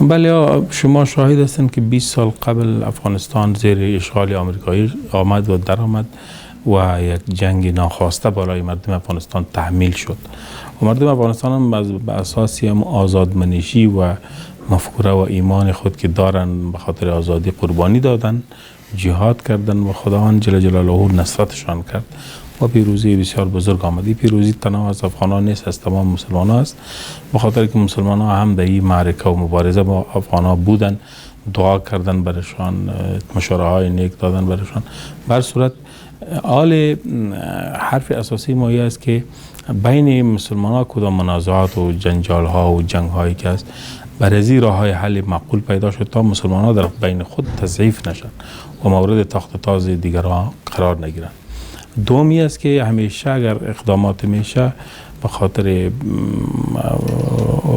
بله، شما شاهد هستند که 20 سال قبل افغانستان زیر اشغال آمریکایی آمد و درآمد و یک جنگ ناخواسته بالای مردم افغانستان تحمیل شد و مردم افغانستان هم به اساس هم آزادمنشی و مفکوره و ایمان خود که دارن به خاطر آزادی قربانی دادن، جهاد کردن و خداوند جل جلاله نصرتشان کرد و پیروزی بسیار بزرگ آمد. پیروزی تنها از افغانان نیست، از تمام مسلمان ها است، به خاطر که مسلمان ها هم در این معرکه و مبارزه با افغان ها بودن، دعا کردن برشان، مشوره های نیک دادن برشان. بر صورت حال حرف اساسی ما است که بین مسلمان ها کدام منازعات و جنجال ها و جنگ هایی که است، برازی راه های حل معقول پیدا شد تا مسلمان ها در بین خود تضعیف نشن و مورد تاخت تاز دیگران قرار نگیرند. دومی است که همیشه اگر اقدامات میشه به خاطر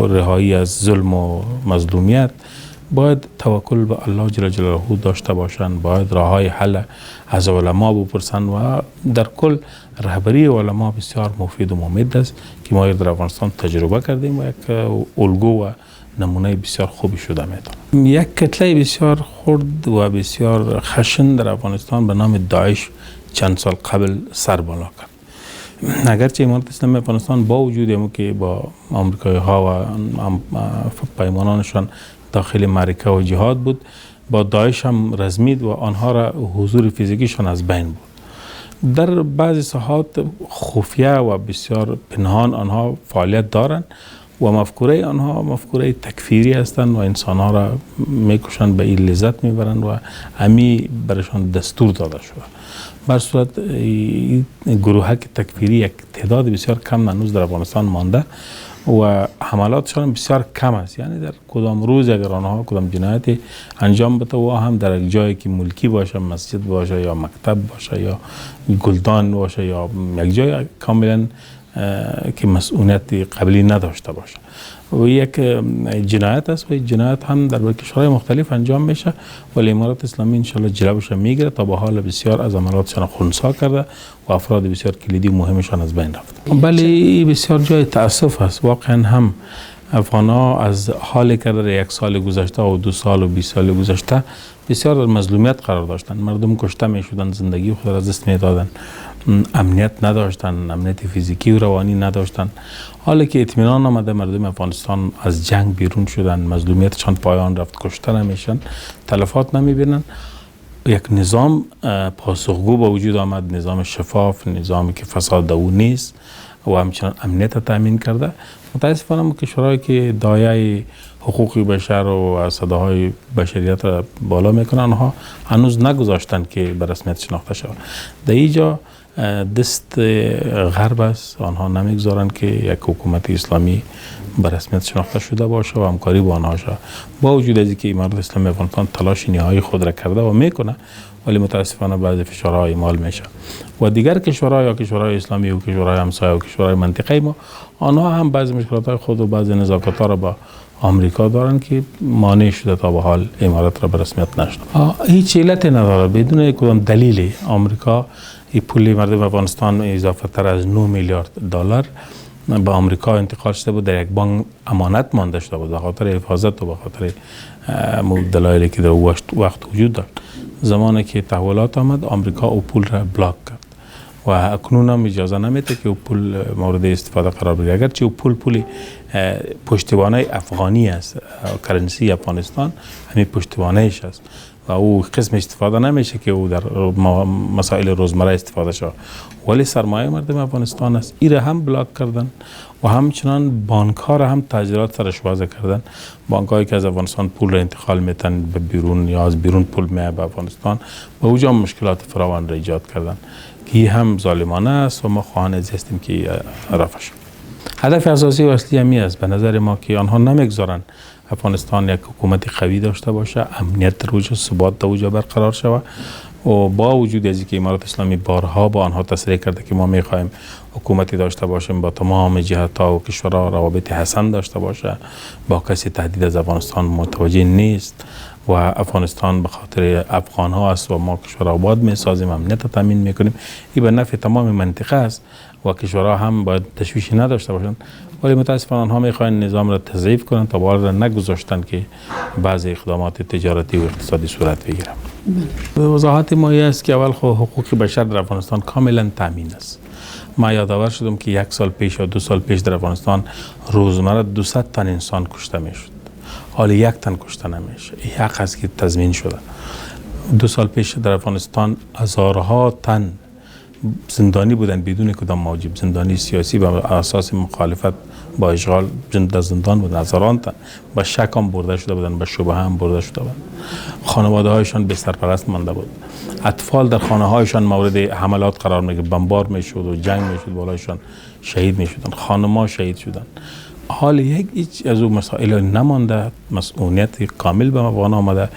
رهایی از ظلم و مظلومیت، باید توکل به الله جل جلاله داشته باشند، باید راه های حل از علما بپرسند و در کل رهبری علما بسیار مفید و ممد است که ما در افغانستان تجربه کردیم و یک الگو و نمونه بسیار خوبی شده میتونه. یک کتله بسیار خرد و بسیار خشن در افغانستان به نام داعش چند سال قبل سر بالا کرد. اگرچه امارت اسلامی افغانستان با وجود همو که با آمریکایی ها و پیمانانشان داخل معرکه و جهاد بود، با داعش هم رزمید و آنها را حضور فیزیکیشان از بین بود. در بعضی ساحات خفیه و بسیار پنهان آنها فعالیت دارند و مفکوره آنها مفکوره تکفیری هستند و انسانها را میکشند، به این لذت میبرند و همی برشان دستور داده شده. بر صورت گروهک تکفیری یک تعداد بسیار کم هنوز در افغانستان مانده و حملاتشان بسیار کم است. یعنی در کدام روز اگر آنها کدام جنایت انجام بده و هم در یک جایی که ملکی باشه، مسجد باشه یا مکتب باشه یا گلدان باشه یا یک جای کاملا که مسئولیت قبلی نداشته باشه و یک جنایت است و جنایت هم در کشورهای مختلف انجام میشه، ولی امارت اسلامی انشالله جلوش میگیره. تا به حال بسیار از عملاتشان خنثی کرده و افراد بسیار کلیدی و مهمشان از بین رفته. بله، بسیار جای تاسف است. واقعا هم افغان ها از حال که در یک سال گذشته و 2 سال و 20 سال گذشته بسیار در مظلومیت قرار داشتن. مردم کشته می شدن، زندگی خود را از دست می دادن، امنیت نداشتن، امنیت فیزیکی و روانی نداشتن. حالا که اطمینان آمده، مردم افغانستان از جنگ بیرون شدن، مظلومیتشان پایان رفت، کشته نمیشن، تلفات نمیبینن، یک نظام پاسخگو به وجود آمد، نظام شفاف، نظامی که فساد او نیست و همچنان امنیت تامین کرده. متاسفانه کشورهایی که دایه حقوق بشر و صداهای بشریت را بالا میکنن، آنها هنوز نگذاشتن که به رسمیت شناخته شود. در اینجا دست غرب است، آنها نمیگذارند که یک حکومت اسلامی به رسمیت شناخته شده باشه و همکاری با آنها شود. با وجود از اینکه امارت اسلامی افغانستان تلاش نهایی خود را کرده و میکنه، ولی متاسفانه بعضی فشارها اعمال میشه و دیگر کشورها یا کشورهای اسلامی و کشورهای همسایه و کشورهای منطقه ما، آنها هم بعضی مشکلات خود و بعضی نزاکت ها را با آمریکا دارن که مانع شده تا به حال امارت را به رسمیت نشناسند. هیچ علت نداره، بدون کدام دلیلی آمریکا این پول مردم افغانستان اضافه تر از 9 میلیارد دلار به آمریکا انتقال شده بود، در یک بانک امانت مانده شده بود به خاطر حفاظت و به خاطر دلایلی که در وقت وجود داشت. زمانی که تحولات آمد، آمریکا او پول را block کرد و اکنون هم اجازه نمیده که او پول مورد استفاده قرار بگیره، اگرچه او پول پشتوانه افغانی است، currency افغانستان همین پشتوانهش است و او قسم استفاده نمیشه که او در مسائل روزمره استفاده شود، ولی سرمایه مردم افغانستان است. ایره هم block کردن و همچنان بانک ها را هم تعزیرات سرش وضع کردن. بانک هایی که از افغانستان پول را انتقال میتن به بیرون یا از بیرون پول میاد به افغانستان، به اوجا مشکلات فراوان را ایجاد کردن که هم ظالمانه است و ما خواهان از هستیم که رفع شود. هدف اساسی و اصلی همی است به نظر ما که آنها نمیگذارند افغانستان یک حکومت قوی داشته باشه، امنیت در اوجا، ثبات در اوجا برقرار شود و با وجود از اینکه امارت اسلامی بارها با آنها تصریح کرده که ما میخواهیم حکومتی داشته باشیم با تمام جهت‌ها و کشورها روابط حسن داشته باشه، با کسی تهدید از افغانستان متوجه نیست و افغانستان به خاطر افغان ها است و ما کشور آباد میسازیم، امنیت تامین میکنیم، این به نفع تمام منطقه است و کشورها هم باید تشویش نداشته باشند. ولی متاسفانه آنها میخواین نظام را تضعیف کنند تا بالا را نگذاشتن که بعضی اقدامات تجارتی و اقتصادی صورت بگیره. وضاحت ما است که اول خو حقوق بشر در افغانستان کاملا تامین است. ما یادآور شدم که 1 سال پیش یا 2 سال پیش در افغانستان روزمره 200 تن انسان کشته میشد. حالا 1 تن کشته نمیشه. این حق است که تضمین شده. 2 سال پیش در افغانستان هزارها تن زندانی بودند بدون کدام موجب، زندانی سیاسی و اساس مخالفت با اشغال در زندان بودند. هزاران تن با شک هم برده شده بودند، با شبهه هم برده شده بودند. خانواده هایشان بی سرپرست مانده بود. اطفال در خانه هایشان مورد حملات قرار میگرفت، بمبار میشد و جنگ میشد، بالایشان شهید میشدند، خانم‌ها شهید شدند. حال هیچ از اون مسائل نمانده، مسئولیت کامل به افغان آمده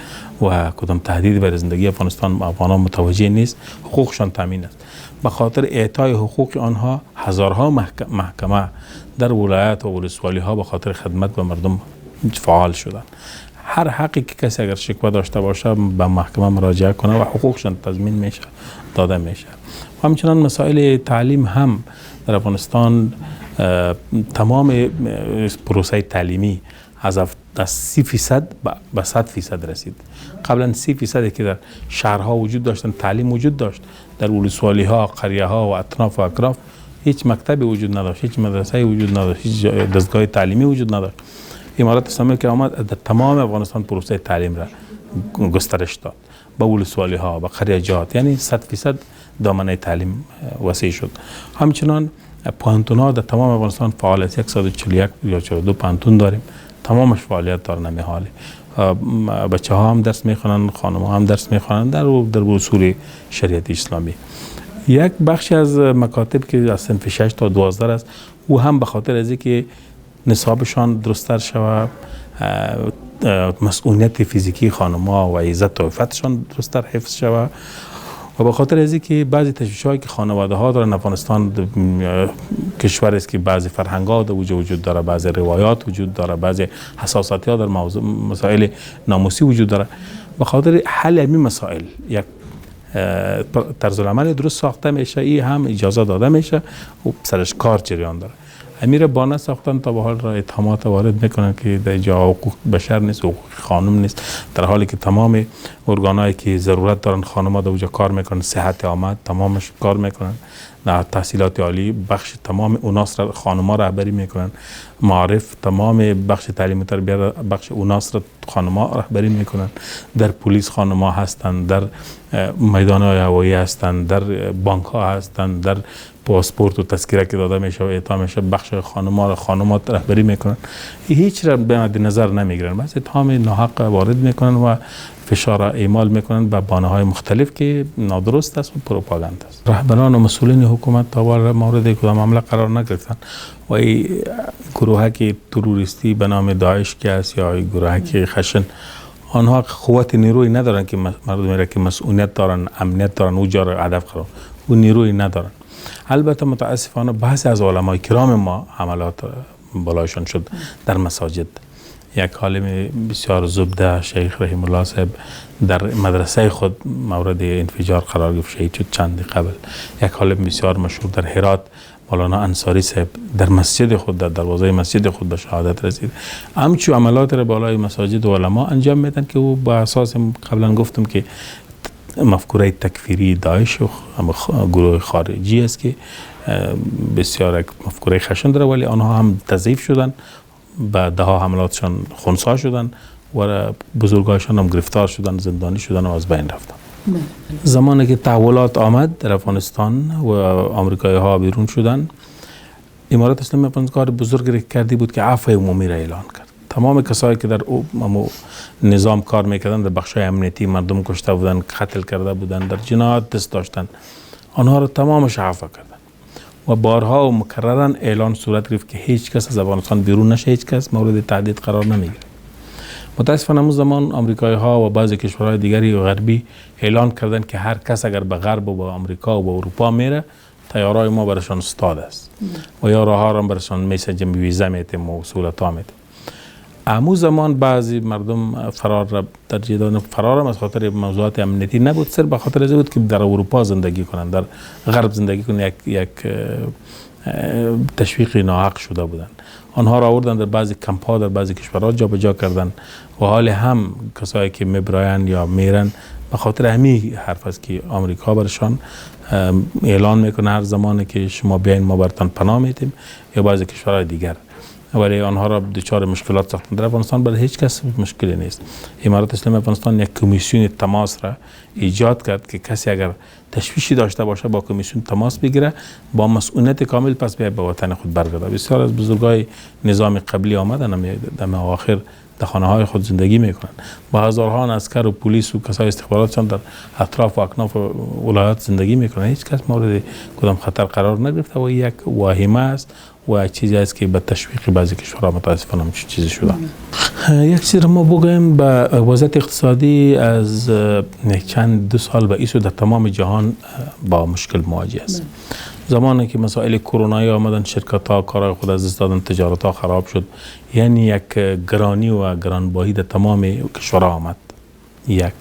و کدام تهدید بر زندگی افغانستان افغانان متوجه نیست. حقوقشان تامین است. به خاطر اعطای حقوق آنها هزارها محکمه در ولایت و ولسوالی ها به خاطر خدمت به مردم فعال شدند. هر حقی که کسی اگر شکوه داشته باشه به محکمه مراجعه کنه و حقوقشان تضمین میشه، داده میشه. و همچنان مسائل تعلیم هم در افغانستان تمام پروسه تعلیمی از 30% به 100% رسید. قبلا 30% که در شهرها وجود داشتن تعلیم وجود داشت، در ولسوالی ها، قریه ها و اطراف و اکراف هیچ مکتبی وجود نداشت، هیچ مدرسه وجود نداشت، هیچ دستگاه تعلیمی وجود نداشت. امارت اسلامی که آمد در تمام افغانستان پروسه تعلیم را گسترش داد، به ولسوالی ها، به قریه جات، یعنی 100% دامنه تعلیم وسیع شد. همچنان پوهنتون ها در تمام افغانستان فعال است. 141 یا 42 پوهنتون داریم، تمامش فعالیت دارن. همی حالی بچه ها هم درس میخوانند، خانم ها هم درس میخوانند در اصول شریعت اسلامی. یک بخشی از مکاتب که از صنف 6 تا 12 است، او هم به خاطر از اینکه نصابشان درست‌تر شود، مسئولیت فیزیکی خانم‌ها و عزت و عفتشان درست‌تر حفظ شود و به خاطر از اینکه بعضی تشویش‌هایی که خانواده‌ها دارن، افغانستان کشور است که بعضی فرهنگ‌ها در وجود داره، بعضی روایات وجود داره، بعضی حساسیت‌ها در موضوع مسائل ناموسی وجود داره. به خاطر حل همین مسائل یک طرز العمل درست ساخته میشه، این هم اجازه داده میشه و سرش کار جریان داره. امیر بانه ساختن تا به حال را اتهامات وارد میکنن که در جا حقوق بشر نیست، حقوق خانم نیست، در حالی که تمام ارگانایی که ضرورت دارن خانم‌ها در اونجا کار میکنن، صحت آمد تمامش کار میکنن، در تحصیلات عالی بخش تمام اوناس را خانم‌ها رهبری میکنن، معارف تمام بخش تعلیم و تربیت بخش اوناس را خانم‌ها رهبری میکنن، در پلیس خانم‌ها هستند، در میدان‌های هوایی هستند، در بانک‌ها هستند، در پاسپورت و تذکره که داده میشه و اعطا میشه بخش خانم‌ها را خانم‌ها رهبری میکنن. هیچ را به مد نظر نمیگیرن، بس اتهام ناحق وارد میکنن و فشار اعمال میکنن به بانه‌های مختلف که نادرست است و پروپاگاند است. رهبران و مسئولین حکومت تا مورد کدام حمله قرار نگرفتن و این گروهک تروریستی به نام داعش که است یا گروهک خشن، آنها قوت نیروی ندارن که مردمی را که مسئولیت دارن، امنیت دارن، او جا را هدف قرار، او نیروی ندارن. البته متاسفانه بعضی از علمای کرام ما حملات بالایشان شد در مساجد. یک عالم بسیار زبده شیخ رحیم الله صاحب در مدرسه خود مورد انفجار قرار گرفت، شهید شد چند قبل. یک عالم بسیار مشهور در هرات مولانا انصاری صاحب در مسجد خود، در دروازه مسجد خود به شهادت رسید. همچو عملات را بالای مساجد و علما انجام میدن که او با اساس قبلا گفتم که مفکوره تکفیری داعش و گروه خارجی است که بسیار مفکوره خشن داره، ولی آنها هم تضعیف شدن، به ده حملاتشان خنثی شدن و بزرگایشان هم گرفتار شدن، زندانی شدن و از بین رفتن. زمانی که تحولات آمد در افغانستان و آمریکایی ها بیرون شدن، امارت اسلامی افغانستان کار بزرگی کردی بود که عفو عمومی را اعلان کرد. تمام کسایی که در نظام کار میکردن، در بخش‌های امنیتی مردم کشته بودن، قتل کرده بودن، در جنایات دست داشتن، آنها را تمامش عفو کردن و بارها و مکررا اعلان صورت گرفت که هیچ کس از افغانستان بیرون نشه، هیچ کس مورد تهدید قرار نمیگیره. متاسفانه امروز زمان آمریکایی ها و بعضی کشورهای دیگری و غربی اعلان کردن که هر کس اگر به غرب و به آمریکا و به اروپا میره، طیارای ما برشان استاد است و یا راه را برشان میسنجیم، ویزا میتیم و سهولت ها میتیم. امو زمان بعضی مردم فرار را ترجیح دادن. فرار هم از خاطر موضوعات امنیتی نبود، صرف به خاطر از بود که در اروپا زندگی کنند، در غرب زندگی کنند، یک تشویق ناحق شده بودند. آنها را آوردن در بعضی کمپ ها در بعضی کشورها جابجا کردن و حال هم کسایی که میبراین یا میرن به خاطر همین حرف است که آمریکا برشان اعلان میکنه هر زمانی که شما بیاین ما براتان پناه میتیم یا بعضی کشورهای دیگر، ولی آنها را دچار مشکلات ساختن. در افغانستان برای هیچ کس مشکلی نیست. امارت اسلامی افغانستان یک کمیسیون تماس را ایجاد کرد که کسی اگر تشویشی داشته باشه با کمیسیون تماس بگیره، با مسئولیت کامل پس بیاید به وطن خود برگرده. بسیار از بزرگای نظام قبلی آمدن در اواخر در خانه های خود زندگی میکنن، با هزارها عسکر و پلیس و کسای استخباراتشان در اطراف و اکناف ولایات زندگی میکنن. هیچ کس مورد کدام خطر قرار نگرفته و یک واهمه است و چیزی است که به تشویق بعضی کشورها متاسفانه همچین چیزی شده. یک چیز را ما بگویم، به وضعیت اقتصادی از چند دو سال به ایسو در تمام جهان با مشکل مواجه است. زمانی که مسائل کرونایی آمدن، شرکت ها کارهای خود از دست دادن، تجارت ها خراب شد، یعنی یک گرانی و گرانباهی در تمام کشورها آمد. یک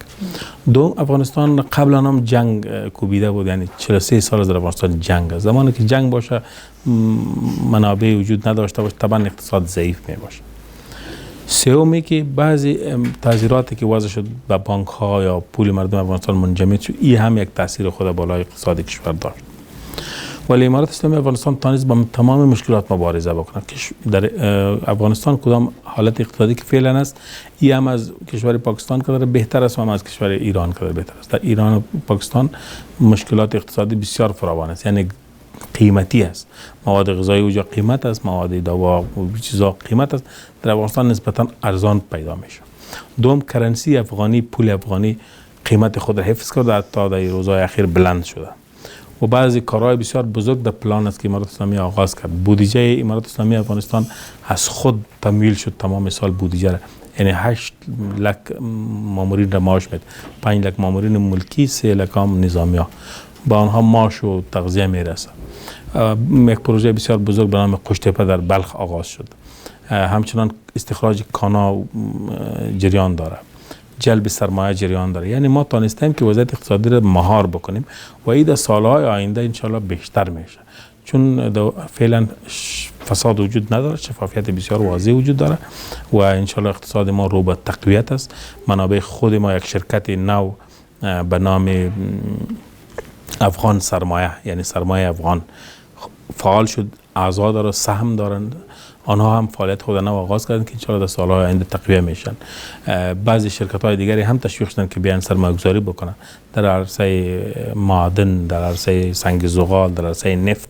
دو، افغانستان قبلا هم جنگ کوبیده بود، یعنی 43 سال در افغانستان جنگ است. زمانی که جنگ باشه، منابع وجود نداشته باشه، طبعا اقتصاد ضعیف می باشه. سومی که بعضی تعزیراتی که وضع شد به بانک ها یا پول مردم افغانستان منجمد شد، این هم یک تاثیر خود بالای اقتصاد کشور داشت. ولی امارت اسلامی افغانستان تانست با تمام مشکلات مبارزه بکنه. در افغانستان کدام حالت اقتصادی که فعلا است، ای هم از کشور پاکستان که داره بهتر است و هم از کشور ایران که داره بهتر است. در ایران و پاکستان مشکلات اقتصادی بسیار فراوان است، یعنی قیمتی است، مواد غذایی اوجا قیمت است، مواد دوا و چیزا قیمت است. در افغانستان نسبتا ارزان پیدا میشه. دوم، currency افغانی، پول افغانی قیمت خود را حفظ کرده، حتی در روزهای اخیر بلند شده و بعضی کارهای بسیار بزرگ در پلان است که امارت اسلامی آغاز کرد. بودجه امارت اسلامی افغانستان از خود تمویل شد تمام سال بودجه را، یعنی 8 لک مامورین را معاش میده، 5 لک مامورین ملکی، 3 لک هم نظامی ها، با آنها معاش و تغذیه میرسه. یک پروژه بسیار بزرگ به نام قوشتپه در بلخ آغاز شد. همچنان استخراج کانا جریان داره، جلب سرمایه جریان داره. یعنی ما تانستیم که وضعیت اقتصادی را مهار بکنیم و این در سالهای آینده انشالله بیشتر میشه، چون فعلا فساد وجود نداره، شفافیت بسیار واضح وجود داره و انشالله اقتصاد ما رو به تقویت است. منابع خود ما، یک شرکت نو به نام افغان سرمایه، یعنی سرمایه افغان فعال شد، اعضا داره، سهم دارند، آنها هم فعالیت خود نو آغاز کردند که انشاءالله در سالهای آینده تقویه میشن. بعضی شرکت های دیگری هم تشویق شدن که بیان سرمایه گذاری بکنن در عرصه معادن، در عرصه سنگ زغال، در عرصه نفت،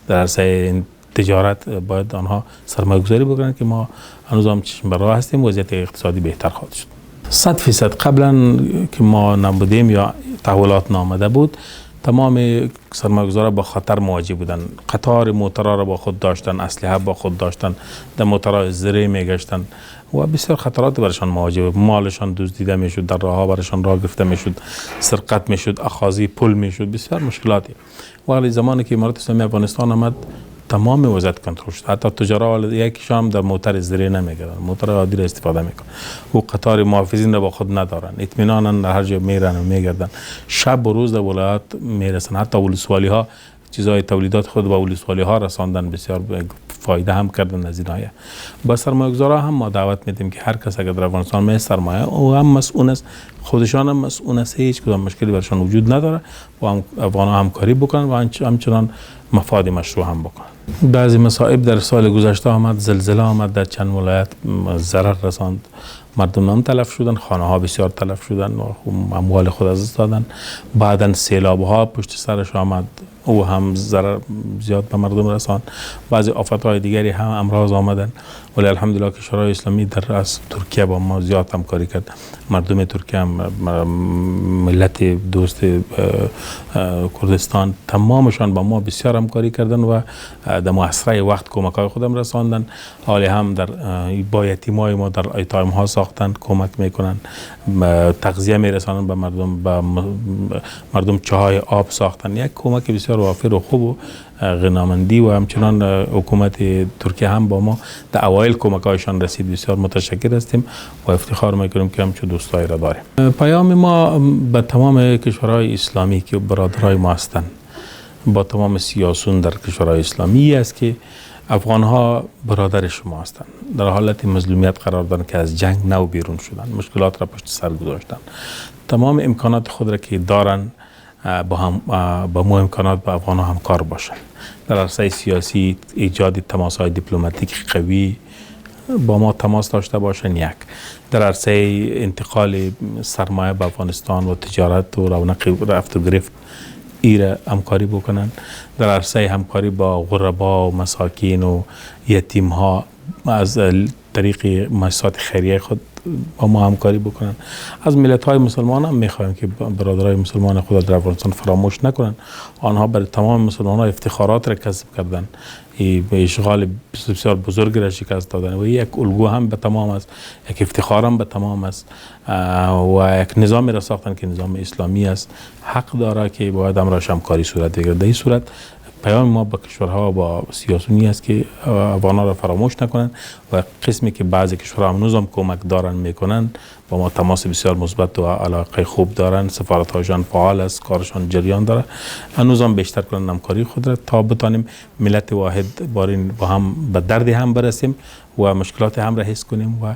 در عرصه تجارت باید آنها سرمایه گذاری بکنن که ما هنوز هم چشم بر راه هستیم، وضعیت اقتصادی بهتر خواهد شد. 100% قبلا که ما نبودیم یا تحولات نامده بود، تمام سرمایه‌گذارا با خطر مواجه بودن، قطار موترها را با خود داشتن، اسلحه با خود داشتن، در موترهای زره میگشتن و بسیار خطرات برشان مواجه بود. مالشان دزدیده میشد، در راهها برشان راه گرفته میشد، سرقت میشد، اخاذی پول میشد، بسیار مشکلاتی. ولی زمانی که امارت اسلامی افغانستان آمد، تمام وضعیت کنترل شد. حتی تجارا یکیشان هم در موتر زره نمیگردن، موتر عادی را استفاده میکنن و قطار محافظین را با خود ندارن، اطمینانا در هر جا میرن و میگردن، شب و روز در ولایات میرسن. حتی ولسوالی ها چیزهای تولیدات خود به ولسوالی ها رساندن، بسیار فایده هم کردن از این. با سرمایه‌گذارا هم ما دعوت میدیم که هر کس اگر در افغانستان می سرمایه او هم مسئول است، خودشان هم مسئول است، هیچ کدام مشکلی برشان وجود نداره و هم افغان ها همکاری بکنن و همچنان مفاد مشروع هم بکنن. بعضی مصائب در سال گذشته آمد، زلزله آمد، در چند ولایت ضرر رساند، مردم هم تلف شدن، خانه ها بسیار تلف شدن و اموال خود از دست دادن. بعدا سیلاب ها پشت سرش آمد، او هم ضرر زیاد به مردم رساند. بعضی آفت های دیگری هم امراض آمدن، ولی الحمدلله کشورهای اسلامی در از ترکیه با ما زیاد همکاری کرد. مردم ترکیه هم، ملت دوست کردستان، تمامشان با ما بسیار همکاری کردن و در اسرع وقت کمک های خودم رساندن. حالی هم در با یتیمای ما در ایتایم ها ساختن، کمک میکنن، تغذیه میرسانن به مردم، به مردم چاهای آب ساختن. یک کمک بسیار وافر و خوب و غنامندی و همچنان حکومت ترکیه هم با ما در اوایل کمک هایشان رسید. بسیار متشکر هستیم و افتخار میکنیم که همچون دوستایی را داریم. پیام ما به تمام کشورهای اسلامی که برادرای ما هستند، با تمام سیاسون در کشورهای اسلامی است که افغانها برادر شما هستند، در حالت مظلومیت قرار دارند که از جنگ نو بیرون شدن، مشکلات را پشت سر گذاشتن، تمام امکانات خود را که دارن با هم با مو امکانات با افغان ها همکار باشند. در عرصه سیاسی ایجاد تماس های دیپلماتیک قوی با ما تماس داشته باشن، یک در عرصه انتقال سرمایه به افغانستان و تجارت و رونق رفت و گرفت ایره همکاری بکنن، در عرصه همکاری با غربا و مساکین و یتیم ها از طریق مؤسسات خیریه خود با ما همکاری بکنن. از ملت های مسلمان هم میخوایم که برادرای مسلمان خود در افغانستان فراموش نکنن. آنها برای تمام مسلمان ها افتخارات را کسب کردن، به اشغال بسیار بزرگ را شکست دادن و یک الگو هم به تمام است، یک افتخار هم به تمام است و یک نظامی را ساختن که نظام اسلامی است. حق داره که باید همراهش همکاری صورت بگیرد. در این صورت پیام ما با کشورها با سیاسونی است که افغان‌ها را فراموش نکنند و قسمی که بعضی کشورها هنوز هم کمک دارن میکنن، با ما تماس بسیار مثبت و علاقه خوب دارن، سفارت‌هایشان فعال است، کارشان جریان داره، هنوز هم بیشتر کنن همکاری خود را تا بتانیم ملت واحد بارین با هم به درد هم برسیم و مشکلات هم را حس کنیم و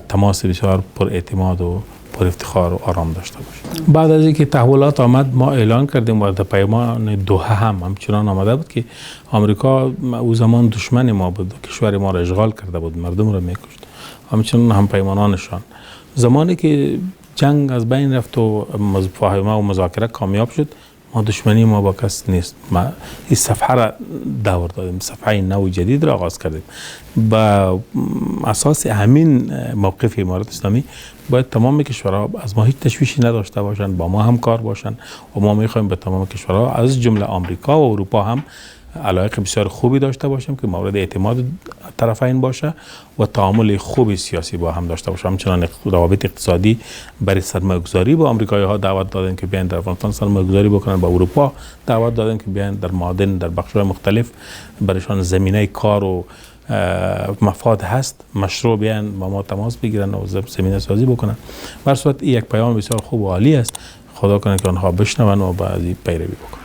تماس بسیار پر اعتماد و پر افتخار و آرام داشته باشیم. بعد از اینکه تحولات آمد ما اعلان کردیم و در پیمان دوحه هم همچنان آمده بود که آمریکا او زمان دشمن ما بود، کشور ما را اشغال کرده بود، مردم را میکشت، همچنان هم پیمانانشان. زمانی که جنگ از بین رفت و مفاهمه و مذاکره کامیاب شد، ما دشمنی ما با کس نیست، ما این صفحه را دور دادیم، صفحه نو جدید را آغاز کردیم. با اساس همین موقف امارت اسلامی باید تمام کشورها از ما هیچ تشویشی نداشته باشند، با ما همکار باشند و ما میخوایم به تمام کشورها از جمله آمریکا و اروپا هم علایق بسیار خوبی داشته باشیم که مورد اعتماد طرفین باشه و تعامل خوب سیاسی با هم داشته باشیم. همچنان روابط اقتصادی برای سرمایه‌گذاری با آمریکایی ها دعوت دادیم که بیان در افغانستان سرمایه‌گذاری بکنن، با اروپا دعوت دادیم که بیان در معادن در بخش‌های مختلف برایشان زمینه کار و مفاد هست، مشروع بیان با ما تماس بگیرن و زمینه سازی بکنن. بر صورت یک پیام بسیار خوب و عالی است. خدا کنه که آنها بشنون و بعضی پیروی بکنن.